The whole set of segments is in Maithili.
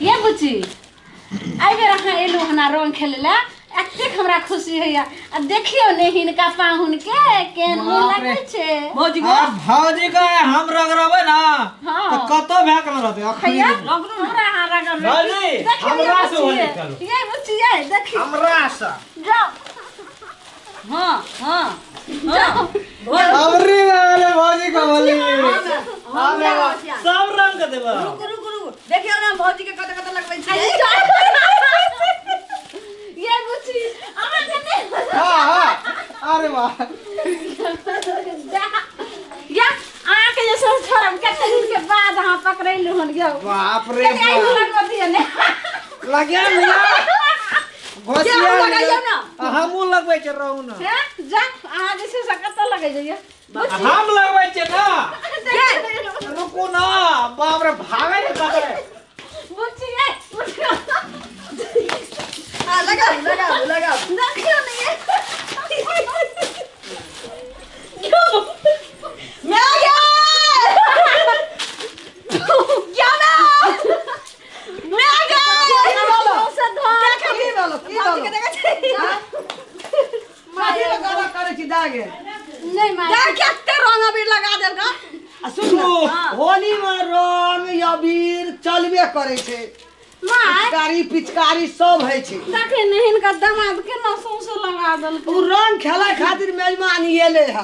ये बुची एहि बेर अहाँ एलहुँ हन रंग खेलै लए, एतेक हमरा खुशी होइया। आ देखियौ ने हिनका पाहुन के केहन मुँह लगै छै। भौजी को भौजी के हम रगड़बै ना हाँ। त कतो भए के रहतै अखनी। हैया हमरा अहाँ रगड़बै। भौजी, देखियौ ये हमरा से बुची होली ये। खेलू। ये बुची ये देखियौ। हमरा से जाओ हां हां जाओ। अबरी वाले भौजी के होली हमरा सब रंग के देबा। रुक रुक रुक, देखियौ ना भौजी के कत कत लगबै छै। ये बुची अहाँ के नहि। हां हां अरे वाह। या अहाँ के जे छोड़ब कते दिन के बाद अहाँ पकड़ैलु हन यौ। बाप रे कनी आइ बाप। लगबऽ दिअ ने। लगे ना घोसिया लगाइयौ ना। हमहूँ लगबै छै रहू ना। हैं जा अहाँ जे छै से कतऽ लगै जइयै। हम लगबै छै ना। रुकू ना, बाप रे भागै ने कतै। बुची ये बुची। हां लगाउ लगाउ लगाउ। देखियौ ने ये। मैं गया क्या मैं मैं गया। की भेलो की भौजी के भेलो? देखै छै कथी लए गदक करै छी दागे? नहि माय देख कते रंग अबीर लगा देलका। आ सुन ना, होली में रंग अबीर चलबे करै छै, my पिचकारी पिचकारी सब होइ छै। देखे ने हिनका दामाद केना सौंसे लगा देलकै। उ रंग खेलै खातिर मेजबान एलै ह, आ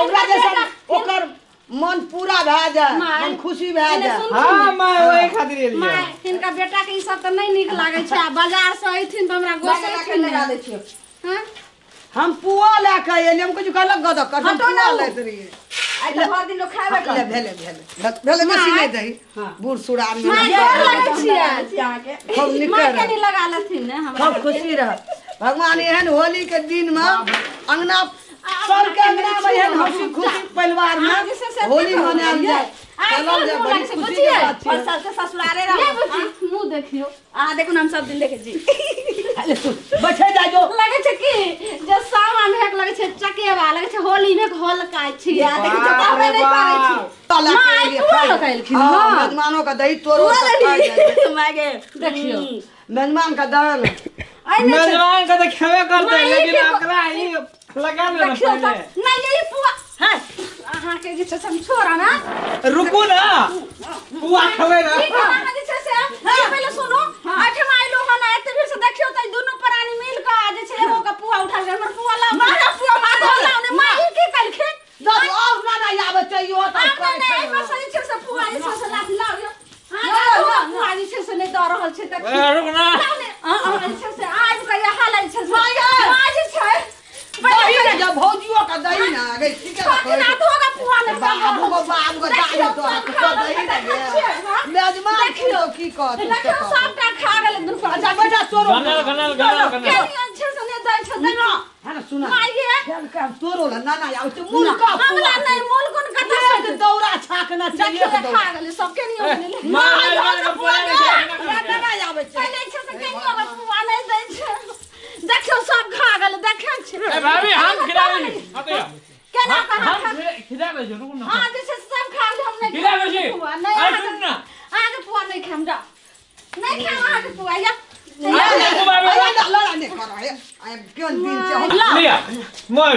ओकरा हिनका जे बेटा- ओकर मन पूरा भए जाय, my, मन खुशी भए एने जाय। सुनथिन हां ने। My ओहि खातिर एलियै। My हिनका बेटा के ई सब तऽ नहि नीक लागै छै, आ बाजार से अयथिन तऽ हमरा गोसैथिन लगा ने। दै छियौ। हँ? हम पुआ लए कऽ एलियै, हम किछु कहलक गदक कर, हम हटो ना पुआ उ। लैत रहियै। आइ तऽ भरि दिन लोक खायबे ले करतै। भेले भेले भेले, बेसी नहि दही, बूढ़ सूढ़ आदमी my रह। गोर लगै छियै। अहाँके खूब नीके my रह, कनी लगा लेथिन ने हमरा। खूब खुशी रह। भगवान एहन होली के दिन में अंगना सबके अंगना में एहन हंसी खुशी परिवार में अहाँ जे छै से होली देखो। मनायल जाय, आइ खेलल जाय, कोन बड़ी मुँह लागै छै, खुशी के बुझियै? बात पर छै। साल के ससुराले ये रहब। बुची मुँह देखियौ। अहाँ देखू ने हम सब दिन देखै छी। अरे सुन, बैठे जाइ जो। लगै छै कि जे सामा भेक लगै छै चकेवा लगै छै, होली भेक होलका छी। या देखी चकाबै नहि पारै छी। लए के my एलियै, पुआ खाइ। लगेलखिन, हाँ, हाँ। मेजबानो के दही तोरो पुआ सब खाइ लेली। जाइ छै। My गे देखियौ। मेजबान के दही ने। आइ नहि छै। मेजबान के तऽ खेबे करतै, my लेकिन के- ओकरा ई लगा ले ना देखियौ तऽ पहिले। नहि ये पुआ हां अहाँके जे छै से हम छोड़ब ना। रुकू ना, पुआ खेबै ना। ई अहाँ जे छै से ई पहिले सुनू, एहिठाम आइलो हन एते भीड़ से देखियौ तऽ ई दुनू प्राणी मिल कऽ जे छै एगो के पुआ उठा लेलकै। हमर पुआ लाउ, मारा पुआ मारा लाउ ने। My ई की कलखिन? दही और ना ना आबै चाहियो तऽ आब करै नहि छै। एहि पर से जे छै से पुआ जे छै से लाथी लाउ यौ। ना, अहाँ ना, पुआ जे छै से नहि दऽ रहल छै तऽ ए, रुक ना। लाउ ने। अहाँ जे छै से आबि कऽ यहाँ लै छै से। माय जे छै दही ने जब भौजियो के दही ना गई ठीके छोट कहै ना छै। धोगा पुआ नहि बाबू को बाबू को दाही देखियौ, तोरा सब के खा दही गेलै, ने देखै छियै, हाँ? मेजबान देखियौ। की की कहत देखियौ सबटा खा गेलै दुनू। अच्छा बेटा तोरो गनल गनल गनल गनल। केनी छै से नहि दै छै देखियौ। है ना सुना my ये खेल के हम तोरो ला ना ना आबै छै मूल का हमरा नहि मूल कोन कतऽ से एक दौरा छाकना चाहिए देखियौ एक खा दौरा। गेलै सब केनी गेलै। My मेजबान के पुआ नहि छै, एना ना करतै। ना आबै छै। पहिले छै से केनी ओकर पुआ नहि दै छै। देखियौ सब खा गेलै देखै छियै। ए भाभी हम खिलाबै छी। हँ तऽ या। केना कऽ हम अहाँ खिलाबै छी, रुकू ना। हाँ जे छै से सब खा गेलै, हम नहि खिलाबै छी। पुआ नहि आइ अहाँके सुन ना। अहाँके पुआ नहि खायब, जाउ नहि खायब अहाँके पुआ। या आइ देखू बाबे। अरे लड़ा नहि कर हे, आइ केहन दिन छै हम लिया मोर।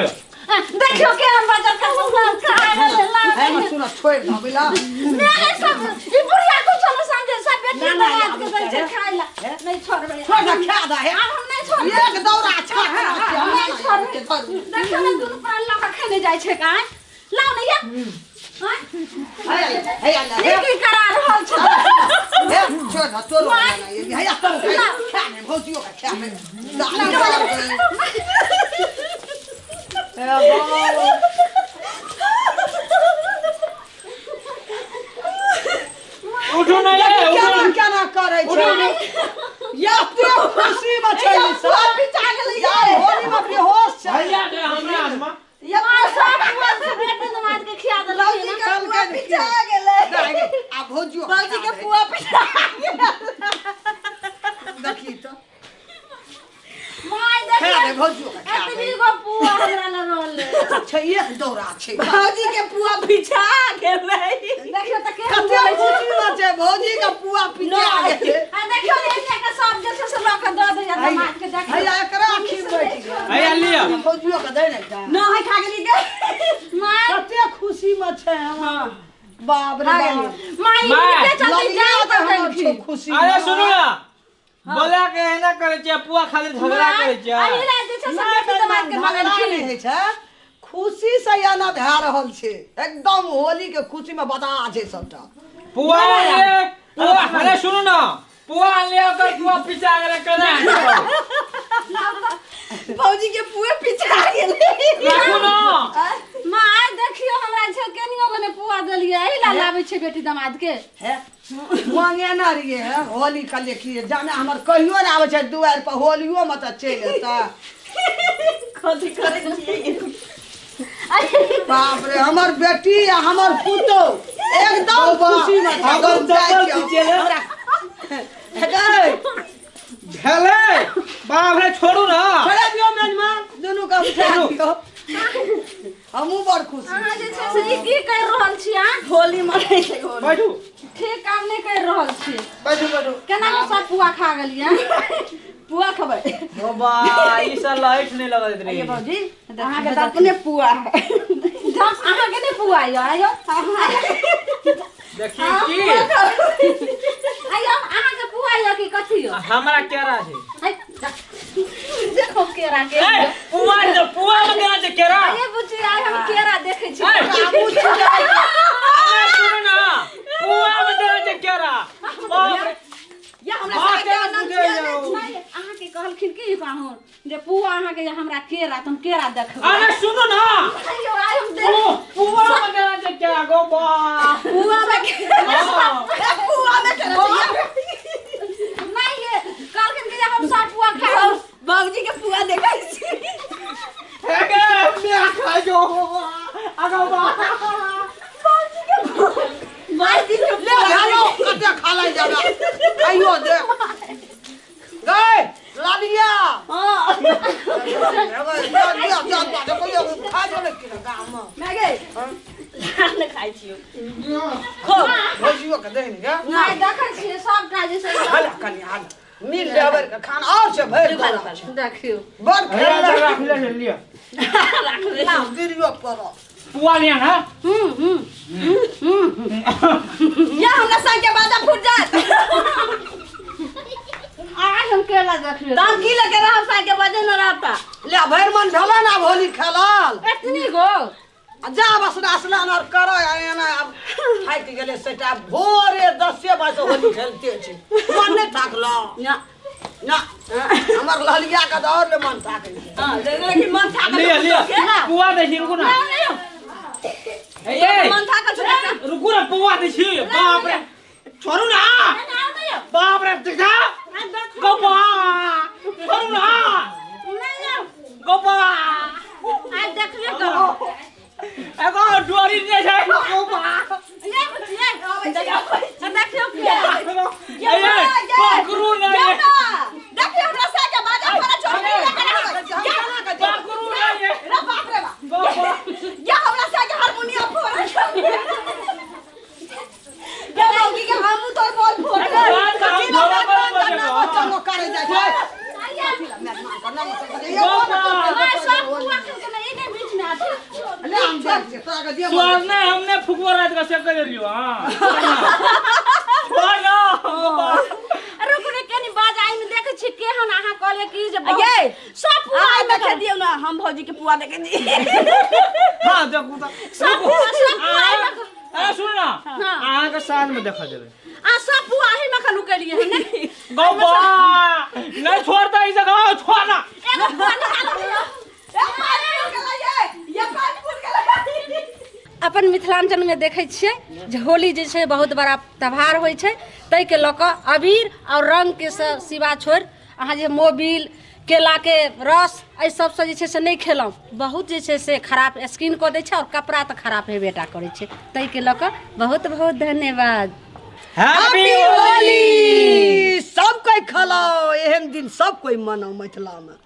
देखियौ केहन बजल के सब खा गेलै। है ना सुन छोड़ि दऽ बुझला। मेरे सब ई बुढ़िया कुछो नहि समझे, सब बेटी ना, ना, दामाद के दै छै हे। खाय ला। नहि छोड़बै छोड़ दऽ खा दऽ हे। आब हम नहि छोड़बै। एक दौरा छाकना छै हम हम नहि छोड़बै। देखियौ ने दुनू प्राण लऽ कऽ खेने जाइ छै काहे। लाउ ने या हाँ? हे हे ई की करा रहल छै? हे छोड़ दऽ तोरो ना ना हे या तोरो खा ने भौजियो के खा ने दाली हे बाबा। उठू ना ये, उठू केना ना। केना करै छै या ते खुशी में छै ई सब पिचा गेलै या होली में बेहोश छै। भैया के हमरा हाथ में। या my सब पुआ से बेटी दामाद के खिया देलखिन। भौजी के पुआ पिचा गेलै। आ भौजियो भौजी के पुआ पिचा गेलै। देखी तऽ my खा देखियौ दे भौजियो के खा एतबी दे। गो पुआ हमरा लग रहलै। छै एक दौरा छै। भौजी के पुआ पिचा गेलै। देखियौ तऽ केहन कते बोलै छै। खुशी में छै भौजी के पुआ पिचा गेलै। आ बाप रे बाप। माई माय, के चलते ललिया जान तऽ पर हमर छौ देलखिन। खुशी अरे सुनू ना, बोला के एना करै छियै, पुआ खातिर झगड़ा करै छियै। अही ला जे छै से बेटी दमाद के झगड़ा मंगलखिन। नहि होइ छै, खुशी से एना भए रहल छै, एकदम होली के खुशी में बता छै सबटा। पुआ ले पुआ, अरे सुनू ना, पुआ ले ओकर पुआ पिचा गेलै केना? भौजी के पुए पिछा गेलै। राखू ना। माय देखियो हमरा छै केनियो गने पुआ देलियै, एहि ला लाबै छै बेटी दमाद के। हे मांगे ना रहिए है होली कलिए की जाने हमर कहियो ने आबै छै दुआरि पर, होलियो में तऽ चलि एतै। कथी करै छियै? बाप रे, हमर बेटी आ हमर पुतोह एकदम खुशी में छै। हमर हम जाइ चप्पल छियै। खींचेले। गै, भेलै, बाप रे, छोड़ू ना। छोड़े दियौ मेजमान, दुनू के उठा दियौ। हमहूँ बड़ खुशी। अहाँ जे छै से ई की करि रहल छी अहाँ? होली मनाइ छै होली। बैठू। ठीक काम नहि करि रहल छी। बैठू बैठू। केना के सब पुआ खा गेलियै? पुआ खबै। ओ बा, ई सब लाइट नहि लगैत रही। ये भौजी, अहाँके तऽ अपने पुआ है। जब अहाँके नहि पुआ यऽ, आइयो देखी की आइयो, अहाँके पुआ यऽ कि कथी यऽ? हमरा केरा छै। आइ, जा। देखो केरा के। ए, पुआ जे पुआ में देना छै केरा। ये बुच्ची, आइ हम केरा देखै छी। ए, अरे सुनू ना, पुआ में देना छै केरा। बाप रे, या हमरा बाते साथे आनंद बुझै छियै। जाउ। नहि, अहाँके कहलखिन की पाहुन जे पुआ अहाँके हमरा केरा, तऽ हम केरा देखबै। अरे सुनू ना, आइयो आइ हम देख पुआ में देना छै केरा गो बा। पुआ में हाँ। ए, पुआ में केरा छै। नहि ये कहलखिन कि जे हम सब पुआ खायब। बाबूजी के पुआ देखै छी। हे गे, मैं खा जो आगो बा। बाबूजी के ले खालो, कते खा लै जाबे, खाइयो दे। गै लालिया। हां। खा जो ने कि गाम में। मैं गई ने खाइ छियो। भौजियो के दही ने गे। नहि देखै छियै सबटा जे छै। हाल कनि हाल मिल लेबर के खाना और से भरि देला छै। देखियौ बड़ भैया खेला राख ले लियो। गिरियो पड़ो। पुआ लिया ना। हूँ हूँ हूँ। या हमरा संग के बाजा फूट जात। आइ हम केला देखियौ। तब की लेके रहब, संग के बजे न रहता। ले भरि मन भेलै ने आब होली खेलल। एतनी गो आ जा बस स्नान और कर, एना आब थाकि गेलै सेटा, भोरे 10 बजे होली खेलते छै, मन नहि थाकलो ना। ना, हमर ललिया के तऽ और ने मन थाकै छै। हां, लेकिन मन थाकल। लिया लिया पुआ दे छी, रुकू ना। ए ए, मन थाकल छै। रुकू ना, पुआ दे छी। बाप रे, छोड़ू ना। बाप रे, देखा गोपा, छोड़ू ना गोपा। आइ देखबे करो। एगो डोरी ने छै गोपा। ये बुच्ची, ये देखियौ केरा। ए ए, पकड़ू ना ये। देखियो हमरा संग के बाजा फड़ा छोड़ के लेके रहब। पकड़ू ना ये। रे बाप रे बाप। गोपा। या हमरा संग हारमोनियम फोड़। या बाबूजी के हमहूँ तोर बोल फोड़। बात हम घोड़ा पर बजेबो। चलो करे जाइ छै। गोपा। माय सब पुआ खेलकै ने, ई नहि बीच मे आबै। ले हम जाइ छियै तोरा के जे मन स्वाद नहीं, हमने फुकवा रात का से कर लियो। हां छोड़ ना गोपा। रुकू ने कनी बाज, आइ मे देखै छी केहन अहाँ कहलियै कि जे बहुत- ये सब पुआ अहाँ एहिमे देखे दियौ ना, हम भौजी के पुआ देखे दी। हां देखू त सब पुआ, सब पुआ एहिमे अरे सुन ना, हाँ। अहाँ के साँझ में देखा देबै। आ सब पुआ एहिमे खलू केलियै हन ने। गोपा नहीं छोड़ता ई जगह, छोड़ ना। एगो पुआ निकालो दियौ। ए, पानी फूट गेलै ये, ये पानी फूट गेलै। अपन मिथिलांचल में देखै छियै जे होली जे छै बहुत बड़ा त्योहार होइ छै, ताहिके लऽ कऽ अबीर आओर रङ्गके सिवा छोड़ि अहाँ जे मोबिल केलाके रस एहि सबसँ जे छै से नहि खेलहुँ, बहुत जे छै से खराब स्किन कऽ दै छै आओर कपड़ा तऽ खराब हेबे टा करै छै। ताहिके लऽ कऽ बहुत बहुत धन्यवाद। हैप्पी होली। सब कोई खलाओ, एहन दिन सब कोई मनाओ मिथिला में।